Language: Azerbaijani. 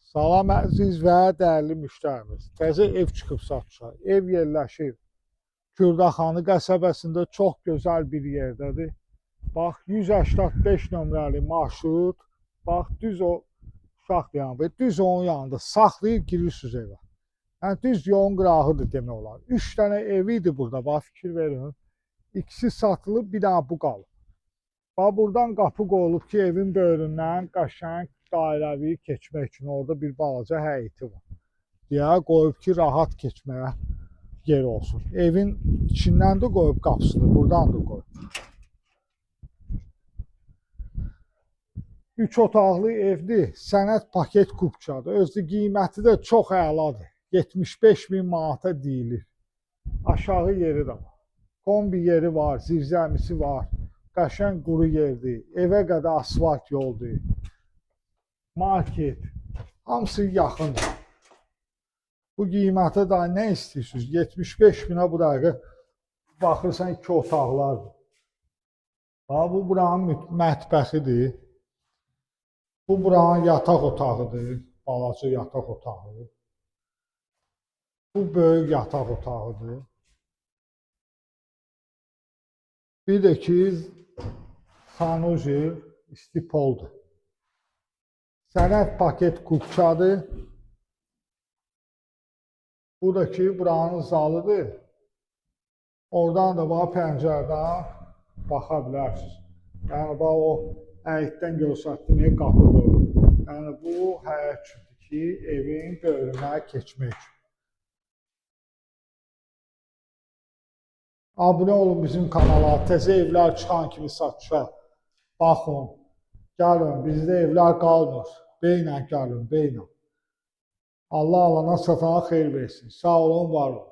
Salam əziz və dəyərli müştərimiz. Təzə ev çıxıb satışa. Ev yerləşir Kürdəxanı qəsəbəsində, çox gözəl bir yerdədir. Bax, 185 nömrəli marşrut. Bax, düz o uşaq yanında, düz onun yanında saxlayıb girirsiniz evə. Yəni düz yolun qırağıdır demək olar. 3 dənə ev idi burada, bax fikir verin. İkisi satılıb, bir dənə bu qalıb. Bax, buradan qapı qoyulub ki, evin böyründən qəşəng dairəvi keçmək üçün orada bir balaca həyəti var. Deyə qoyub ki, rahat keçməyə yer olsun. Evin içindən də qoyub qapısını, buradan da qoyub. 3 otaqlı evdir, sənəd paket kupçadır. Özü qiyməti də çox əladır. 75 min manata deyilir. Aşağı yeri də var. Kombi yeri var, zirzəmisi var. Qəşəng quru yerdir. Evə qədər asfalt yoldur. Market, hamısı yaxındır. Bu qiymətə daha nə istəyirsiniz? 75 minə bu dəqiqə baxırsan 2 otaqlardır. Bu buranın mətbəxidir. Bu buranın yataq otağıdır. Balaca yataq otağı. Bu böyük yataq otağıdır. Bir də ki, sanuzel istipoldur. Sənəd paket kupçadır. Bu da ki, buranın zalıdır. Oradan da bax, pəncərədən baxa bilərsiniz. Yəni, bax, o həyətdən göstərdim, qapı qoyulub. Yəni, bu həyət üçündür ki, evin böyrünə keçmək üçün. Abunə olun bizim kanala, təzə evlər çıxan kimi satışa. Baxın, gəlin, bizdə evlər qalmır. Beylə gəlin, beylə. Allah alana satana xeyir versin. Sağ olun, var olun.